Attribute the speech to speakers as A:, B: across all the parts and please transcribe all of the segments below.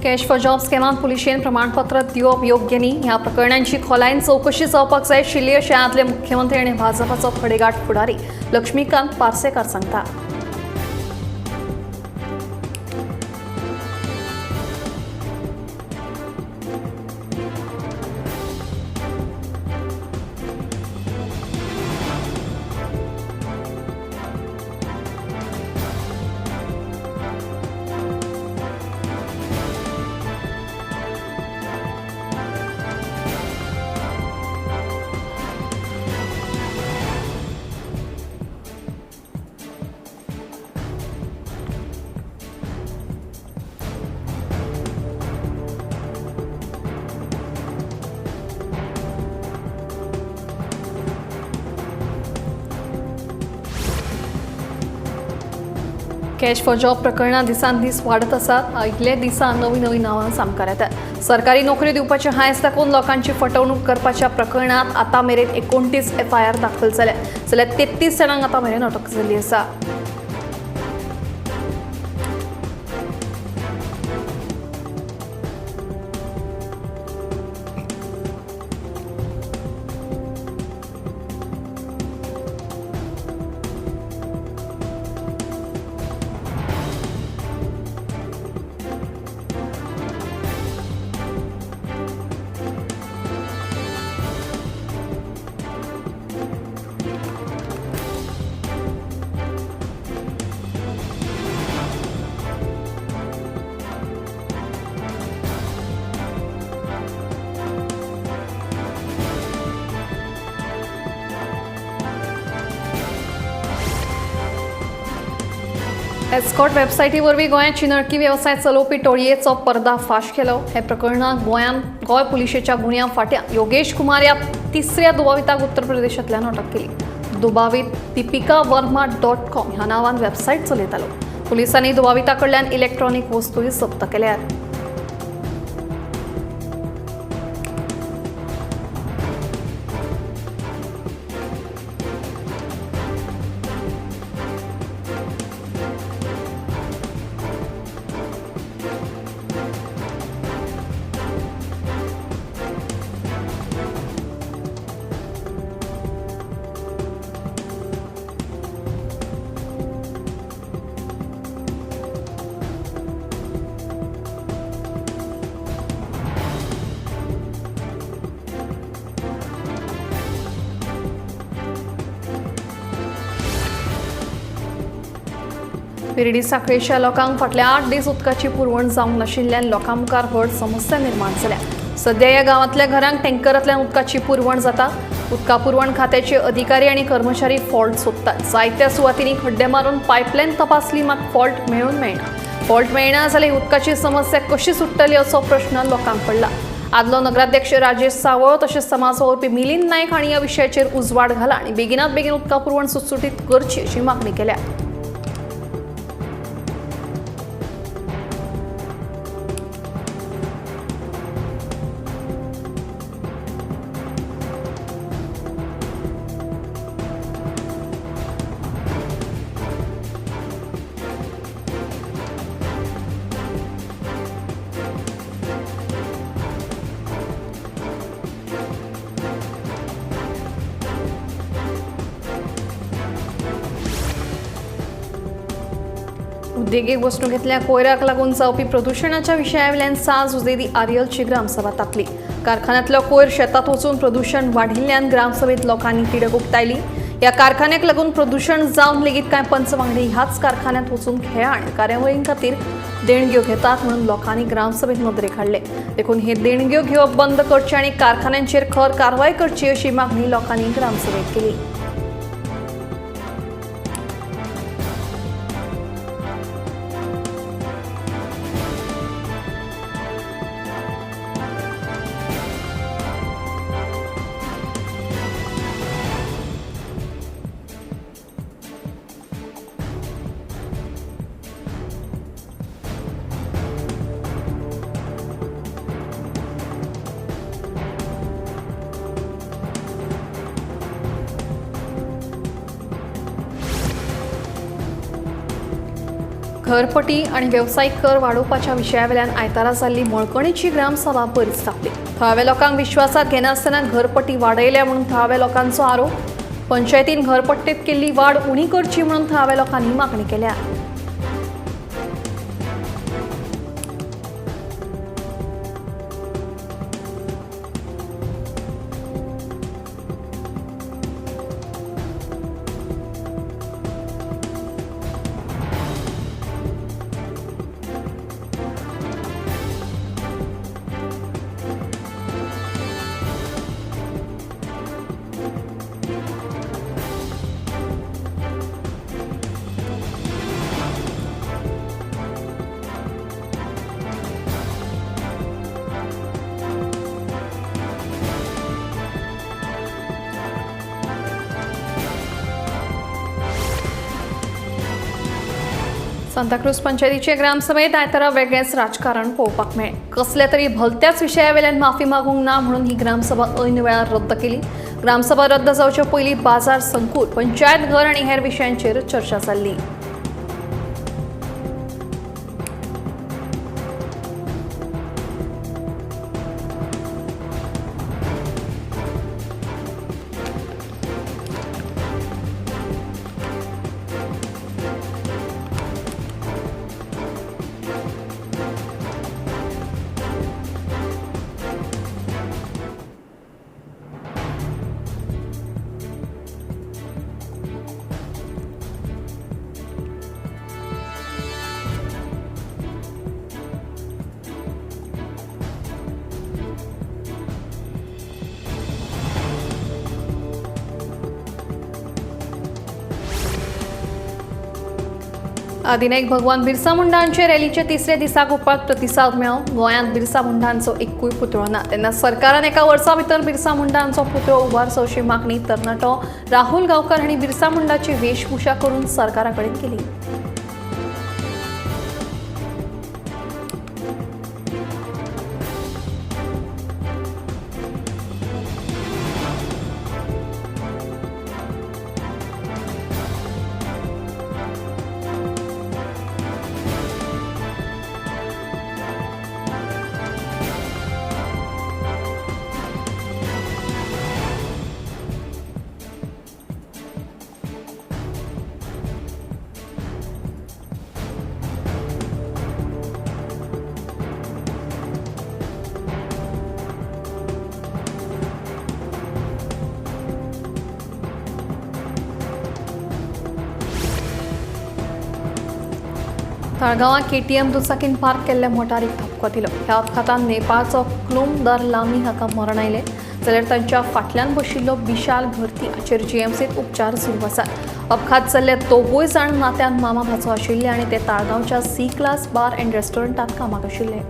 A: Cash for job स्कॅमांत पुलिशेन प्रमाणपत्र दिवप योग्य न्ही. ह्या प्रकरणांची खोलायेन चवकशी जावपाक जाय आशिल्ली अशें आदले मुख्यमंत्री आनी भाजपाचो खडेगांठ फुडारी लक्ष्मीकांत पार्सेकार सांगता. कॅश फॉर जॉब प्रकरणां दिसान दीस वाडत आसात. आयिल्ल्या दिसा नवीं नवीं नांवां सामकार येतात. सरकारी नोकरी दिवपाचे हांयस दाखोवन लोकांची फटवणूक करपाच्या प्रकरणांत आतां मेरेन 29 एफआयआर दाखल जाल्या, जाल्यार 33 जाणांक आतां मेरेन अटक जाल्ली आसा. एस्कॉर्ट वेबसायटी वरवीं गोंयांत चिनळकी वेवसाय चलोवपी टोळयेचो पर्दाफाश केलो. हे प्रकरणांत गोंय पुलिशेच्या गुन्यांव फांट्यान योगेश कुमार ह्या तिसऱ्या दुबाविताक उत्तर प्रदेशांतल्यान अटक केली. दुबावीत दीपिका वर्मा .com ह्या नांवान वेबसायट चलयतालो. पुलिसांनी दुबाविता कडल्यान इलेक्ट्रॉनीक वस्तूय जप्त केल्यात. पिर्डी साखळेच्या लोकांक फाटले 8 दीस उदकाची पुरवण जावंक नाशिल्ल्यान लोकां मुखार व्हड समस्या निर्माण जाल्या. सध्या ह्या गांवांतल्या घरांक टँकरांतल्यान उदकाची पुरवण जाता. उदका पुरवण खात्याचे अधिकारी आनी कर्मचारी फॉल्ट सोदतात. जायत्या सुवातींनी खड्डे मारून पायपलायन तपासली, मात फॉल्ट मेळून मेळना. फॉल्ट मेळना जाल्यार उदकाची समस्या कशी सुट्टली असो प्रश्न लोकांक पडला. आदलो नगराध्यक्ष राजेश सावळ तशेंच समाज वावुरपी मिलिंद नायक हांणी ह्या विशयाचेर उजवाड घाला आनी बेगिनात बेगीन उदका पुरवण सुटसुटीत करची अशी मागणी केल्या. उद्देगीक वसणुकेंतल्या कोयराक लागून जावपी प्रदुशणाच्या विशयावेल्यान सांज उदेदी आर्यलची ग्रामसभा तापली. कारखान्यांतलो कोयर शेतांत वचून प्रदुशण वाडिल्ल्यान ग्रामसभेत लोकांनी तिडक उक्तायली. ह्या कारखान्याक लागून प्रदुशण जावन लेगीत कांय पंच वांगडी ह्याच कारखान्यांत वचून खेळां आनी कार्यावळीं खातीर देणग्यो घेतात म्हणून लोकांनी ग्रामसभेत नदरेक हाडले. देखून हे देणग्यो घेवप बंद करचें आनी कारखान्यांचेर खर कारवाय करची अशी मागणी लोकांनी ग्रामसभेत केली. घरपटी आनी वेवसायीक कर वाडोवपाच्या विशयावेल्यान आयतारा जाल्ली मळकणीची ग्रामसभा बरीच तापली. थळाव्या लोकांक विश्वासात घेनासतना घरपटी वाडयल्या म्हणून थळाव्या लोकांचो आरोप. पंचायतीन घरपट्टेत केल्ली वाड उणी करची म्हणून थळाव्या लोकांनी मागणी केल्या. सांताक्रूज पंचायतीचे ग्रामसभेत आयतारा वेगळेंच राजकारण पळोवपाक मेळ्ळें. कसल्या तरी भलत्याच विशयावेल्यान माफी मागूंक ना म्हणून ही ग्रामसभा ऐन वेळार रद्द केली. ग्रामसभा रद्द जावचे पयलीं बाजार संकूल, पंचायत घर आनी हेर विशयांचेर चर्चा जाल्ली. आदिनायक भगवान बिरसा मुंडा हांचे रॅलीचे तिसऱ्या दिसा गोपाक प्रतिसाद मेळ्ळो. गोंयांत बिरसा मुंडा हांचो एकूय पुतळो ना, तेन्ना सरकारान एका वर्सा भितर बिरसा मुंडा हांचो पुतळो उबारचो अशी मागणी तरणाटो राहुल गांवकर हांणी बिरसा मुंडाची वेशभूषा करून सरकारा कडेन केली. ताळगांवां केटीएम दुचाकीन पार्क केल्ल्या मोटारीक धपको दिलो. ह्या अपघातान नेपाळचो क्लुमदर लामी हाका मरण आयलें, जाल्यार तांच्या फाटल्यान बशिल्लो विशाल घरती हाचेर जीएमसींत उपचार सुरू आसात. अपघात जाल्ले दोगूय जाण नात्यान मामा भाचो आशिल्ले आनी ते ताळगांवच्या सी क्लास बार अँड रेस्टॉरंटात कामाक आशिल्ले.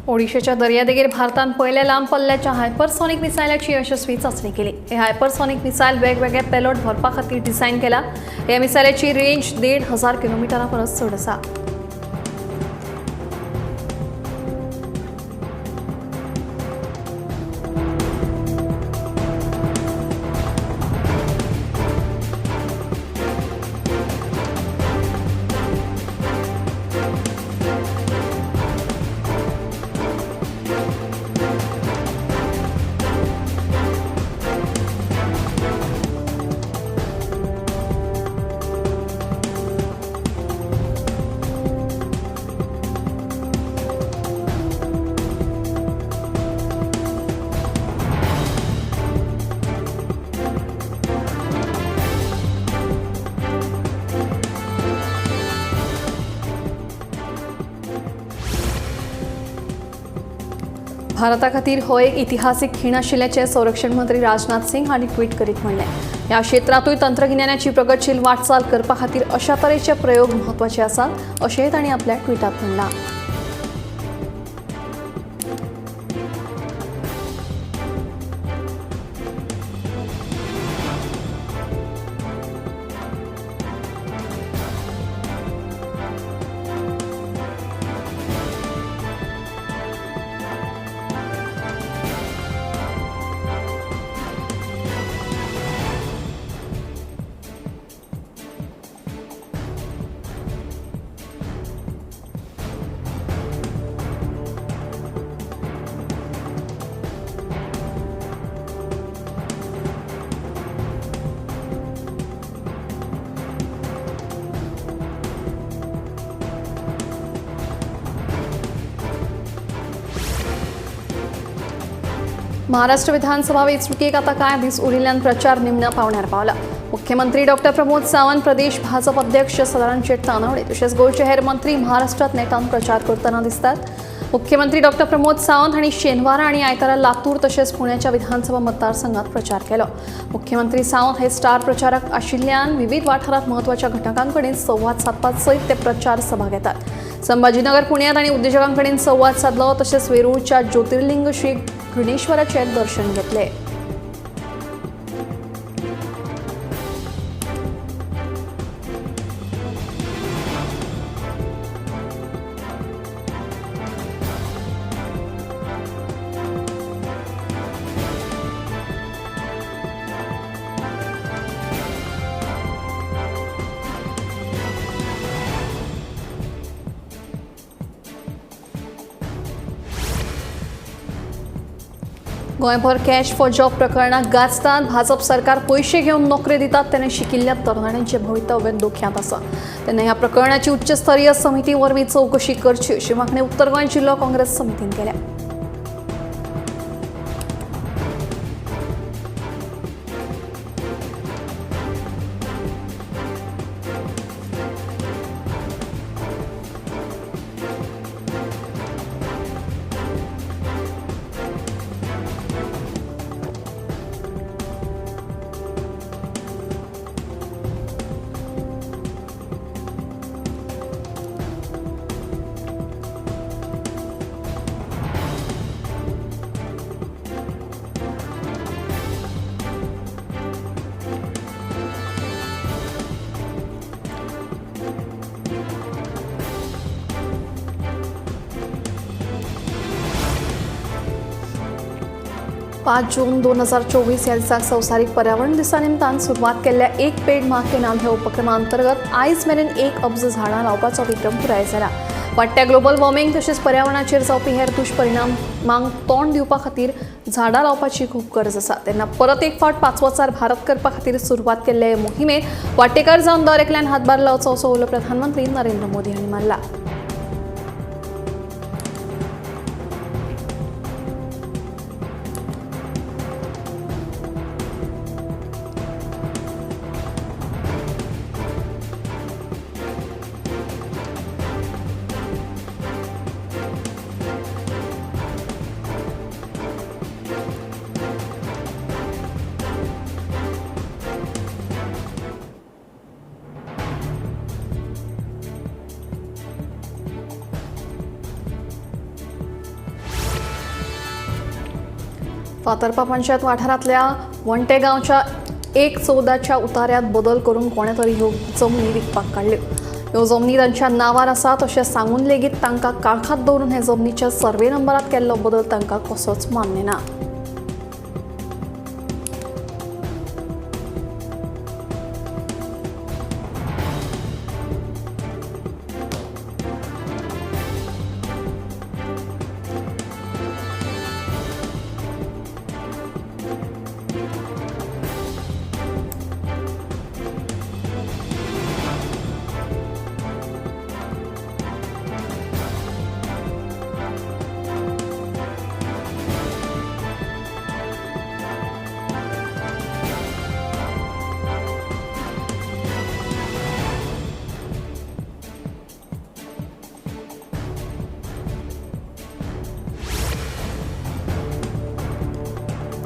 A: ओडिशाच्या दर्यादेगेर भारतान पयल्या लांब पल्ल्याच्या हायपरसॉनिक मिसायलाची यशस्वी चाचणी केली. हे हायपरसॉनिक मिसायल वेगवेगळे पेलोड व्हरपा खातीर डिझायन केला. ह्या मिसायलाची रेंज 1500 किलोमिटरा परस चड आसा. भारता खातीर हो एक इतिहासीक खीण आशिल्ल्याचें संरक्षण मंत्री राजनाथ सिंग हांणी ट्वीट करीत म्हणलें. ह्या क्षेत्रांतूय तंत्रगिन्यानाची प्रगतशील वाटचाल करपा खातीर अशा तरेचे प्रयोग म्हत्वाचे आसात अशेंय तांणी आपल्या ट्विटांत म्हणलां. महाराष्ट्र विधानसभा वेंचणुकेक आतां कांय दीस उरिल्ल्यान प्रचार निमण्या पावण्यार पावला. मुख्यमंत्री डॉक्टर प्रमोद सावंत, प्रदेश भाजप अध्यक्ष सदानंद शेट तानावडे तशेंच गोंयचे हेर मंत्री महाराष्ट्रात नेटान प्रचार करतना दिसतात. मुख्यमंत्री डॉक्टर प्रमोद सावंत हांणी शेनवारा आनी आयतारा लातूर तशेंच पुण्याच्या विधानसभा मतदारसंघात प्रचार केलो. मुख्यमंत्री सावंत हे स्टार प्रचारक आशिल्ल्यान विविध वाठारांत म्हत्वाच्या घटकां कडेन संवाद सादपा सयत ते प्रचार सभा घेतात. संभाजीनगर पुण्यात आनी उद्देजकां कडेन संवाद सादलो तशेंच वेरूळच्या ज्योतिर्लिंग श्री घृणेश्वराचे दर्शन घेतले. गोंयभर कॅश फॉर जॉब प्रकरणाक गाजतात. भाजप सरकार पयशे घेवन नोकरी दितात तेन्ना शिकिल्ल्या तरणाट्यांचें भवितव्य धोक्यांत आसा. तेन्ना ह्या प्रकरणाची उच्चस्तरीय समिती वरवीं चवकशी करची अशी मागणी उत्तर गोंय जिल्लो काँग्रेस समितीन केल्या. पाच जून 2024 ह्या दिसाक संवसारीक पर्यावरण दिसा निमतान सुरवात केल्ल्या एक पेड माँ के नाम ह्या उपक्रमा अंतर्गत आयज मेरेन 1 अब्ज झाडां लावपाचो विक्रम पुराय जाला. वाडट्या ग्लोबल वॉर्मिंग तशेंच पर्यावरणाचेर जावपी हेर दुश्परिणामांक तोंड दिवपा खातीर झाडां लावपाची खूब गरज आसा. तेन्ना परत एक फावट पाचवोचार भारत करपा खातीर सुरवात केल्ले मोहिमेत वांटेकार जावन दर एकल्यान हातभार लावचो असो उलो प्रधानमंत्री नरेंद्र मोदी हांणी मारला. फातर्पा पंचायत वाठारांतल्या वंटे गांवच्या 1/14च्या उतार्यांत बदल करून कोणे तरी ह्यो जमनी विकपाक काडल्यो. ह्यो जमनी तांच्या नांवार आसात अशें सांगून लेगीत तांकां काळखांत दवरून हे जमनीच्या सर्वे नंबरांत केल्लो बदल तांकां कसोच मान्य ना.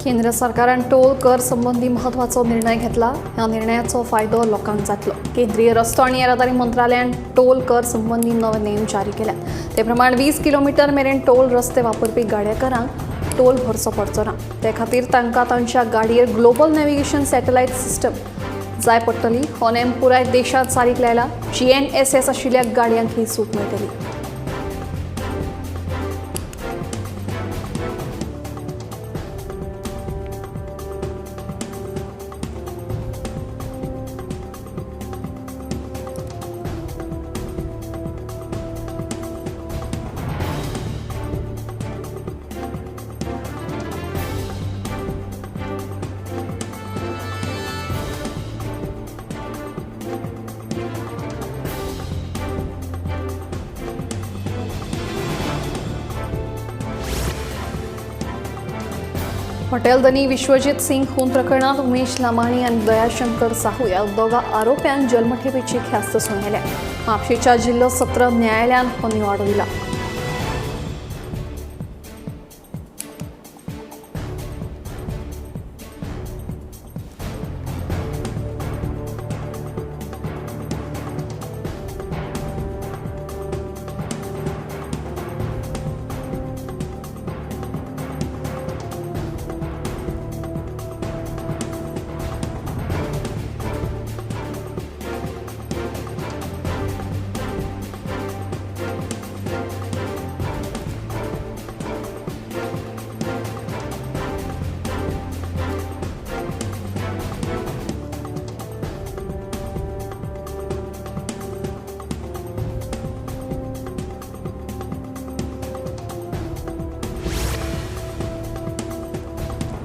A: केंद्र सरकारान टोल कर संबंदी महत्वाचो निर्णय घेतला. ह्या निर्णयाचो फायदो लोकांक जातलो. केंद्रीय रस्तो आनी येरादारी मंत्रालयान टोल कर संबंदी नवे नेम जारी केल्यात. ते प्रमाण 20 किलोमीटर मेरेन टोल रस्ते वापरपी गाडयेकारांक टोल भरचो पडचो ना. ते खातीर तांकां तांच्या गाडयेर ग्लोबल नॅव्हिगेशन सॅटेलायट सिस्टम जाय पडटली. हो नेम पुराय देशांत चालीक लायला. GNSS आशिल्ल्या गाडयांक ही सूट मेळटली. हॉटेल धनी विश्वजीत सिंग खून प्रकरणात उमेश लामाणी आनी दयाशंकर साहू ह्या दोगा आरोप्यांक जल्मठेपेची ख्यास्त सुनायल्या. म्हापशेच्या जिल्लो सत्र न्यायालयान हो निवाडो दिला.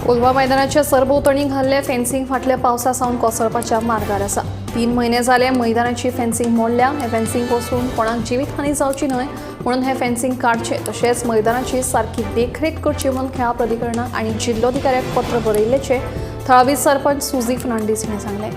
A: कोलवा मैदानाच्या सरभोंवतणी घाल्ले फेन्सिंग फाटल्या पावसा सावन कोसळपाच्या मार्गार आसा. 3 म्हयने जाले मैदानाची फेन्सिंग मोडल्या. हे फेन्सिंग कोसळून कोणाक जिवीतहानी जावची न्हय म्हणून हे फेन्सिंग काडचें, तशेंच मैदानाची सारकी देखरेख करची म्हणून खेळां प्राधिकरणाक आनी जिल्लोधिकाऱ्याक पत्र बरयिल्ल्याचें थळावी सरपंच सुझी फर्नांडीस हांणी सांगलें.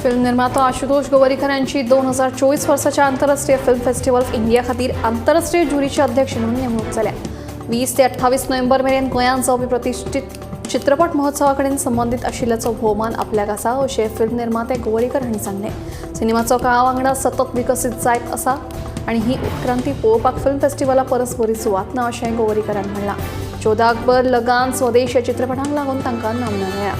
A: फिल्म निर्माता आशुतोष गोवरीकर यांची 2024 वर्साच्या आंतरराष्ट्रीय फिल्म फेस्टिवल ऑफ इंडिया खातीर आंतरराष्ट्रीय ज्युरीचे अध्यक्ष म्हणून नेमणूक जाल्या. 20 ते 28 नोव्हेंबर मेरेन गोंयांत जावपी प्रतिष्ठित चित्रपट महोत्सवा कडेन संबंदीत आशिल्ल्याचो भोवमान आपल्याक आसा अशें फिल्म निर्माते गोवरीकर हांणी सांगलें. सिनेमाचो काळा वांगडा सतत विकसीत जायत आसा आनी ही उत्क्रांती पळोवपाक फिल्म फेस्टिवला परस बरी सुवात ना अशें गोवरीकरान म्हणलां. जोधा अकबर, लगान, स्वदेश ह्या चित्रपटांक लागून तांकां नामना मेळ्ळ्या.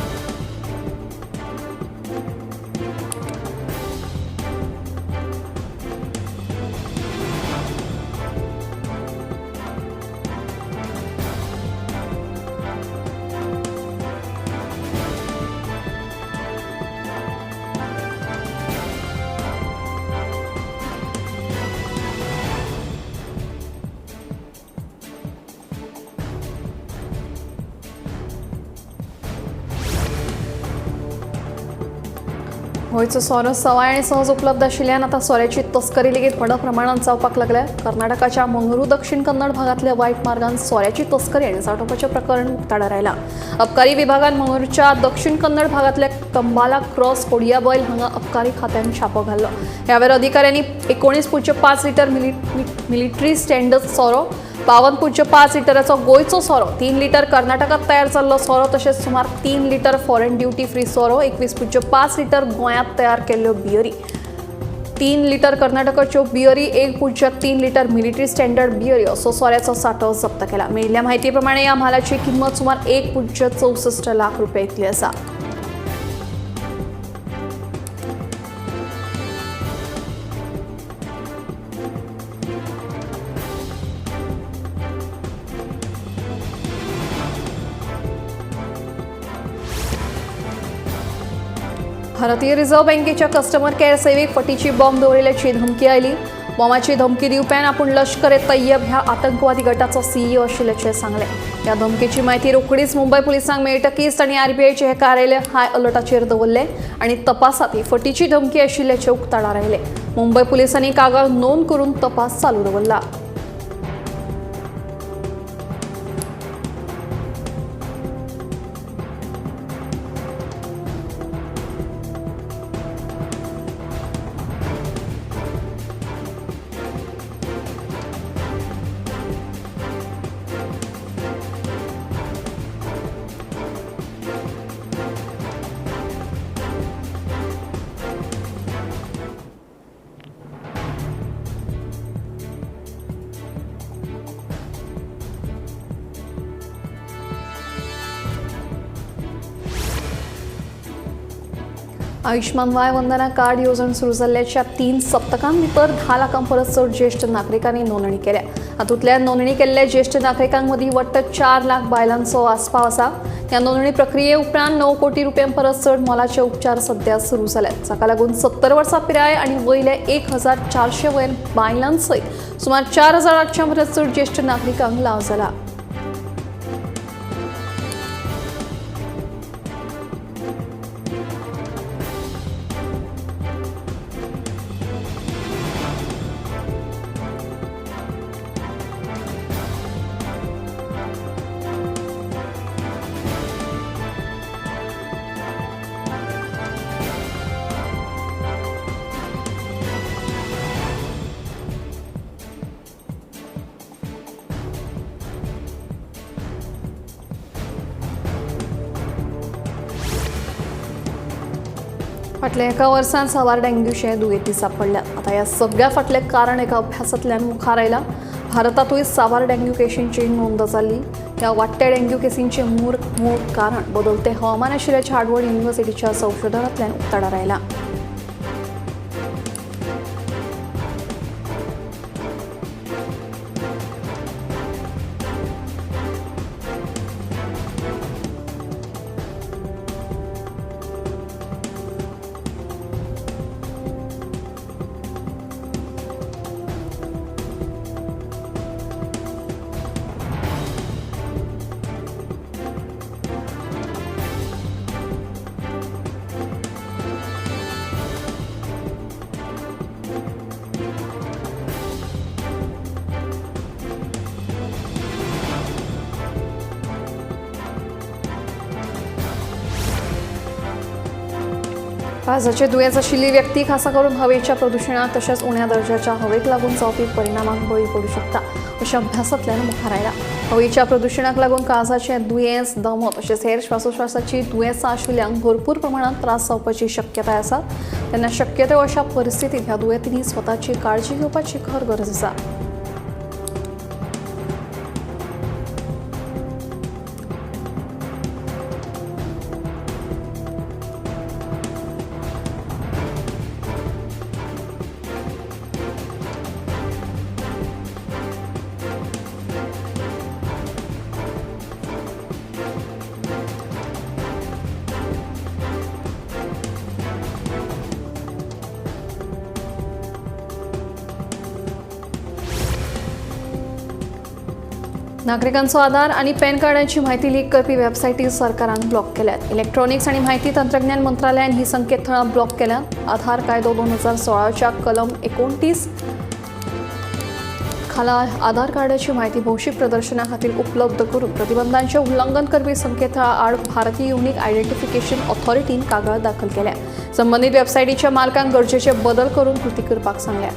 A: गोंयचो सोरो सवाय आनी सहज उपलब्ध आशिल्ल्यान आतां सोऱ्याची तस्करी लेगीत व्हडा प्रमाणांत जावपाक लागल्या. कर्नाटकाच्या मंगळूर दक्षिण कन्नड भागांतल्या वायट मार्गान सोऱ्याची तस्करी आनी सांठोवपाचें प्रकरण उक्ताडार आयलां. अबकारी विभागान मंगळूरच्या दक्षिण कन्नड भागांतल्या कंबाला क्रॉस कोडियाबैल हांगा अबकारी खात्यान छापो घाल्लो. ह्या वेळार अधिकाऱ्यांनी 19.5 लिटर मिलिटरी स्टँडर्ड सोरो, 52.5 लिटराचो गोंयचो सोरो, 3 लिटर कर्नाटकांत तयार जाल्लो सोरो, तशेंच सुमार 3 लिटर फॉरेन ड्युटी फ्री सोरो, 21.5 लिटर गोंयांत तयार केल्ल्यो बियरी, 3 लिटर कर्नाटकाच्यो बियरी, 1.3 लिटर मिलिटरी स्टँडर्ड बियरी असो सोऱ्याचो सांठो जप्त केला. मेळिल्ल्या म्हायती प्रमाणे ह्या म्हालाची किंमत सुमार 1.64 लाख रुपया इतली आसा. भारतीय रिझर्व्ह बँकेच्या कस्टमर केअर सेवेक फटीची बॉम्ब दवरिल्ल्याची धमकी आयली. बॉम्बाची धमकी दिवप्यान आपूण लष्कर ए तय्यब ह्या आतंकवादी गटाचो सीईओ आशिल्ल्याचें सांगलें. ह्या धमकेची म्हायती रोखडीच मुंबय पुलिसांक मेळटकीच तांणी आरबीआयचें हें कार्यालय हाय अलर्टाचेर दवरलें आनी तपासांत ही फटीची धमकी आशिल्ल्याचें उक्ताडार आयलें. मुंबय पुलिसांनी कागाळ नोंद करून तपास चालू दवरला. आयुष्मान वय वंदना कार्ड येवजण सुरू जाल्ल्याच्या 3 सप्तकां भितर 10 लाखां परस चड ज्येश्ठ नागरिकांनी नोंदणी केल्या. हातूंतल्या नोंदणी केल्ल्या ज्येश्ठ नागरिकां मदीं वट्ट 4 लाख बायलांचो आस्पाव आसा. ह्या नोंदणी प्रक्रिये उपरांत 9 कोटी रुपयां परस चड मोलाचे उपचार सध्या सुरू जाल्यात. जाका लागून 70 वर्सां पिराय आनी वयल्या 1400 वयर बायलां सयत सुमार 4800 परस चड ज्येश्ठ नागरिकांक लाव जाला. फाटल्या एका वर्सान साबार डेंग्यूचे दुयेंती सापडल्यात. आतां ह्या सगळ्या फाटलें कारण एका अभ्यासांतल्यान मुखार आयलां. भारतांतूय साबार डेंग्यू केशींची नोंद जाल्ली. ह्या वाडट्या डेंग्यू केसींचें मूळ कारण बदलतें हवामान आशिल्ल्याचें हार्वर्ड युनिव्हर्सिटीच्या संशोधनांतल्यान उक्ताडार आयलां. काळजाचे दुयेंस आशिल्ली व्यक्ती खासा करून हवेच्या प्रदुशणाक तशेंच उण्या दर्जाच्या हवेक लागून जावपी परिणामांक बळी पडूं शकता अशें अभ्यासांतल्यान मुखार आयलां. हवेच्या प्रदुशणाक लागून काळजाचें दुयेंस, दमो तशेंच हेर श्वासोश्वासाची दुयेंसां आशिल्ल्यांक भरपूर प्रमाणांत त्रास जावपाची शक्यताय आसा. तेन्ना शक्यतो अशा परिस्थितींत ह्या दुयेंतींनी स्वताची काळजी घेवपाची खर गरज आसा. नागरिकांचो आधार आणि पॅन कार्डाची माहिती लीक करपी वेबसायटी सरकारान ब्लॉक केल्यात. इलेक्ट्रॉनिक्स आणि माहिती तंत्रज्ञान मंत्रालयान ही संकेतथळां ब्लॉक केल्यात. आधार कायदो 2016च्या कलम 29 खाला आधार कार्डाची माहिती भौशीक प्रदर्शना खातीर उपलब्ध करून प्रतिबंधांचे उल्लंघन करपी संकेतथळा आड भारतीय युनिक आयडेंटिफिकेशन ऑथॉरिटीन कागाळ दाखल केल्या. संबंधित वेबसायटीच्या मालकांक गरजेचे बदल करून कृती करपाक सांगल्या.